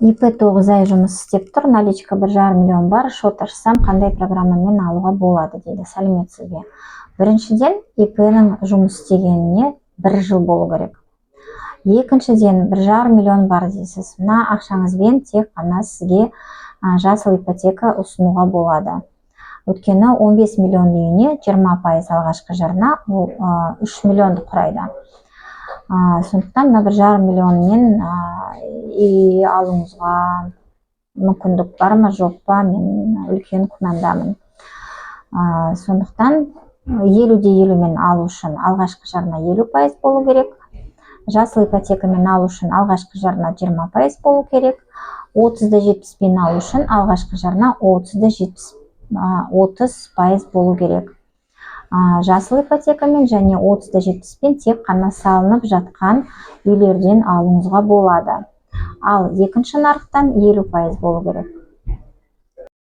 ИП 9 ай жұмыс істеп тұр, наличка 1,5 миллион бар, шот ашсам, қандай программамен алуға болады дейді. Сәлеметсіз бе! Біріншіден, ИП-ның жұмыс істегеніне бір жыл болу керек. Екіншіден, 1,5 миллион бар дейсіз. Мына ақшаңызбен тек қана сізге жасыл ипотека ұсынуға болады, өйткені 15 миллион үйіне 20% алғашқы жарна, ол 3 миллионды құрайды. Сондықтан мына 1,5 миллионмен үй алуыңызға мүмкіндік бар ма, жоқ па, мен үлкен күмәндамын. Сондықтан 50 де 50-мен алу үшін алғашқы жарна 50% болу керек, жасыл ипотекамен алу үшін алғашқы жарна 20% болу керек, 30 да 70-пен алу үшін алғашқы жарна 30 да 70, 30% болу керек. Жасыл ипотекамен және 30 да 70-пен тек қана салынып жатқан үйлерден алуыңызға болады, ал екінші нарықтан 50% болу керек.